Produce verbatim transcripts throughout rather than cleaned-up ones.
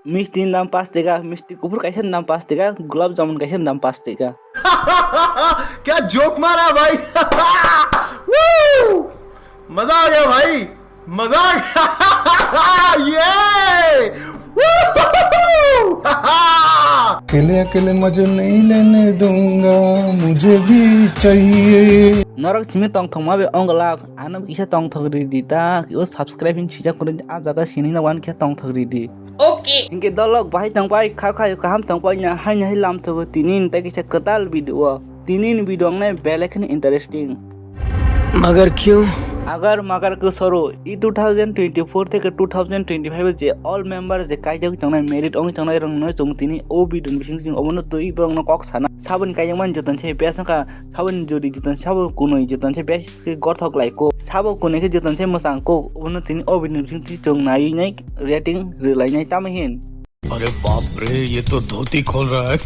Misti ni dam paanch taka, misti kuphur kaisa ni dam paanch taka, gulab jamun kaisa ni dam paanch taka. Kya joke mara bhai? Woo! Maza aa gaya bhai. मजाक। ये। अकेले अकेले मजे नहीं लेने दूंगा, मुझे भी चाहिए। Norok simi tongthokma be ongla, ano kisa tongthok ridi ta, o subscribe hin sijak kwrwi, a jaga sini na wan khe tongthok ridi. Okay. Hinkhe dolok bahai tongpai, kha khayo kaham tongpai na, hai na hai lam sogo tini tei kisa kwtal video o. Tini ni video wngnai belai kheno interesting. मगर क्यों? Agar magar kwsoro, i two thousand twenty-four theke two thousand twenty-five je all member je kaijagwi tongnai, married wngwi tongnai rokno chwng tini o video ni bising chwng obono twi borokno kok sana. Saboni kaijakmani joto se best wngkha, saboni jodi joto sabo kunui joto se best khe gothok lai kok, sabo kunui khe joto se mwchang kok, obono tini o video ni bising chwng naiwi nai rating rwlainai tamo hin. अरे बाप रे, ये तो धोती खोल रहा है।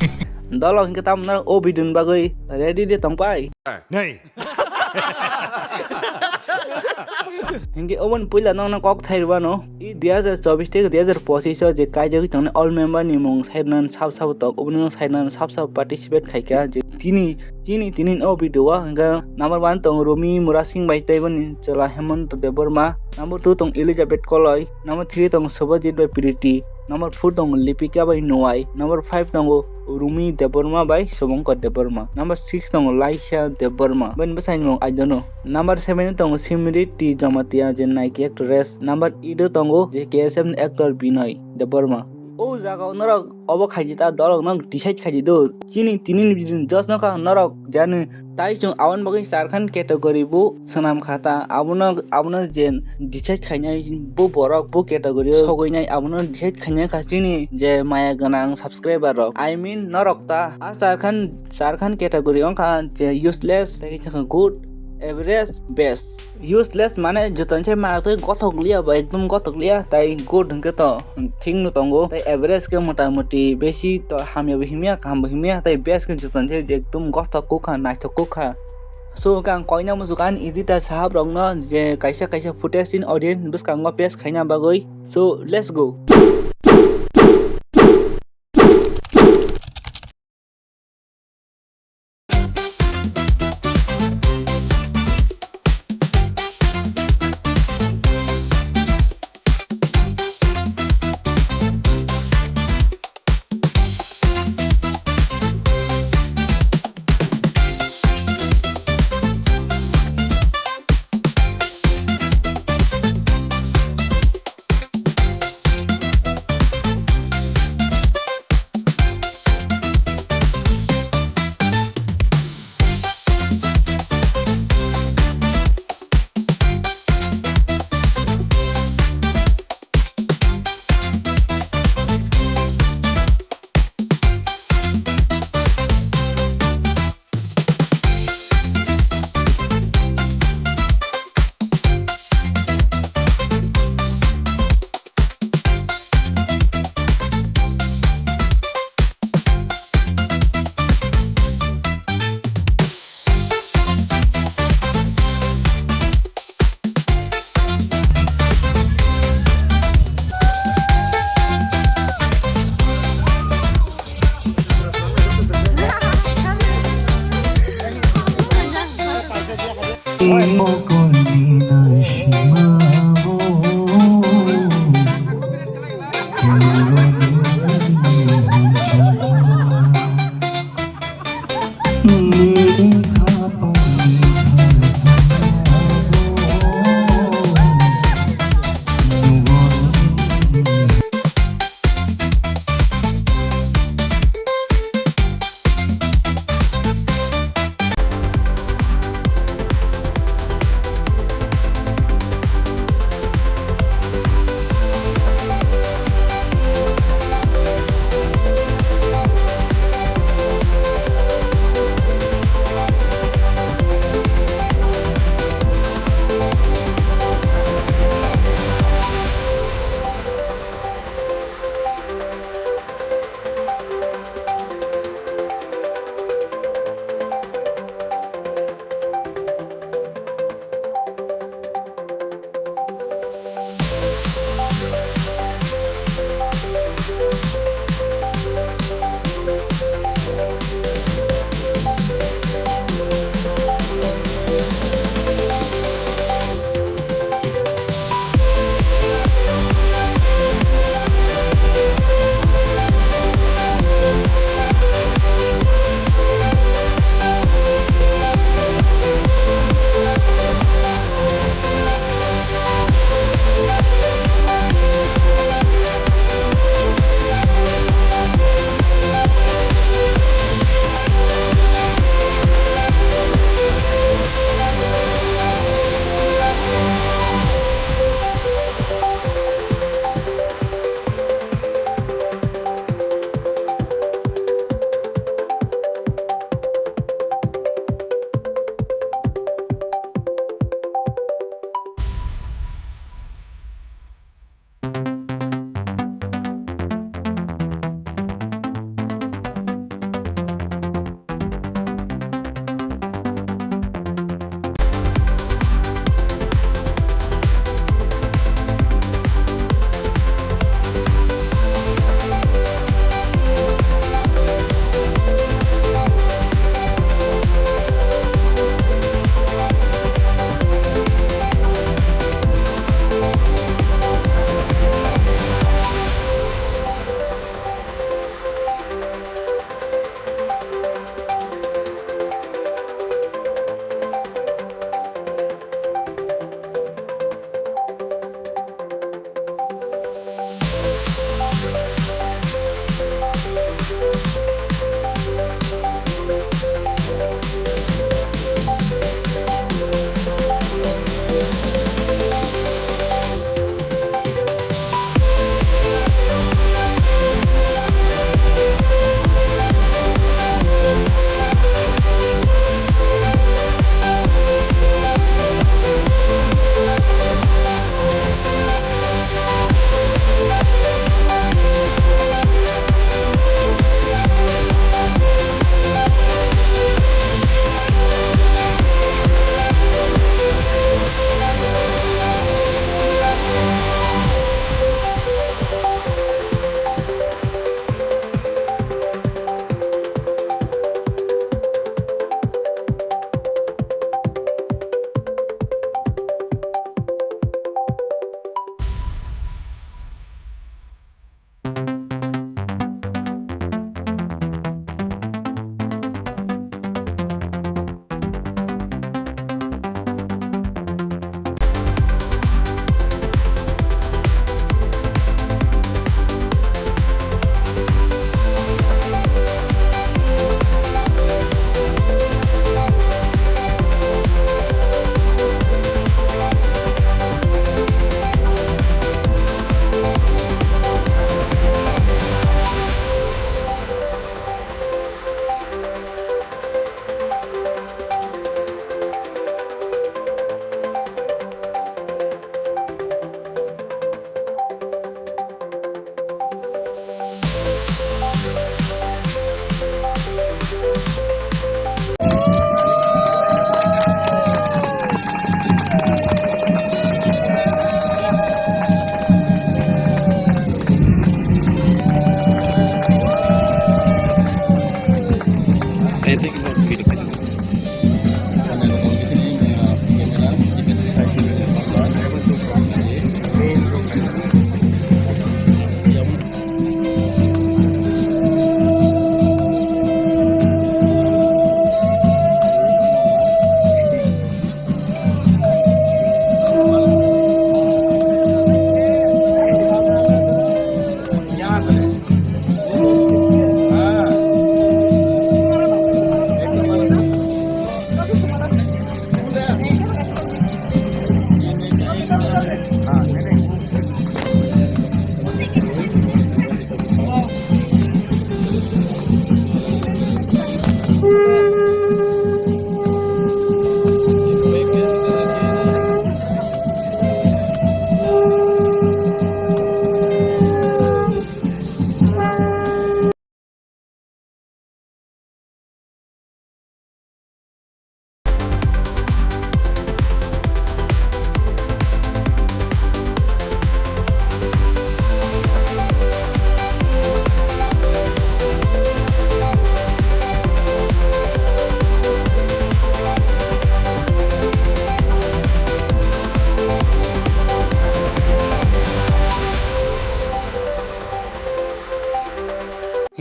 Dolok hinkhe tamo norok o video ni bagwi ready de tongpai? नहीं। Hinkhe oboni puila nokno kok thai rwano, i dui hazar chobbish theke dui hazar pochish o je kaijagwi tongnai all member ni mung sairwna sab sabo tok, oboni sairwna sab sabo participate khaikha je tini, chini tini o video o hinkhe number one tong Rumi Murasing bai tei boni chwla Hemant Debbarma, number two tong Elizabeth Koloi, number three tong Subhajit bai Priti, number four tongo Lipika bai Nuai. Number five tongo Rumi Debbarma bai Subhankar Debbarma. Number six tongo Laisha Debbarma. Bini bwsai ni mung I don't know. Number seven tongo Simriti Jamatia je Nike actress. Number eight tongo je K S F ni actor Binoy Debbarma. O jaga o norok obo khaidi ta dolok no decide khaidi do. Chini tini ni bidin just no kha norok jani Tai chwng aboni bagwi Jharkhand category bo swnam kha ta, abono, abono je decide khainai bo borok bo category o sogwinai abono decide khainai kha chini je maya gwnang subscriber rok. I mean norok ta a Jharkhand, Jharkhand category wngkha je useless tei khe good, average, best. Useless mane joto ni sai maya twi gothok liya ba ekdom gothok liya, tai good hwnkhe to thik no tongo, tai average khe mota moti besi to hamya bo himya kaham bo himya, tai best khe joto ni sai ekdom gothok kukha naithok kukha. So hwnkhe ang koina muchukha ani editor sahab rokno je kaisa kaisa footage chini audience bwskango paste khaina bagwi. So let's go.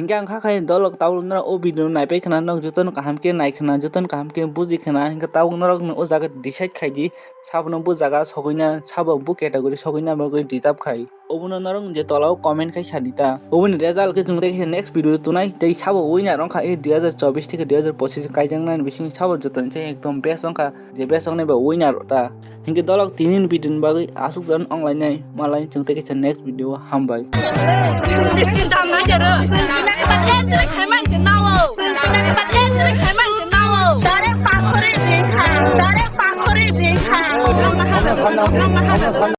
Hinkhe ang kha khai dolok tabuk norok o video no naipai khna, norok jotono kaham khe nai khna, jotono kaham khe buji khna, hinkhe tabuk norok no o jaga decide khai di, sabono bo jaga sogwi na, sabo bo category sogwi na bagwi deserve khai. Obono norok je tola o comment khai sa di ta. Oboni result khe chwng tei khe next video tunai tei sabo winner wngkha e dui hazar chobbish theke dui hazar pochish kaijaknani bising sabo jotoni se ekdom best wngkha. Je best wngnai ba winner ta. Hinkhe dolok tini ni video ni bagwi aswk jon onglainai, malai chwng tei kaisa next video o hambai.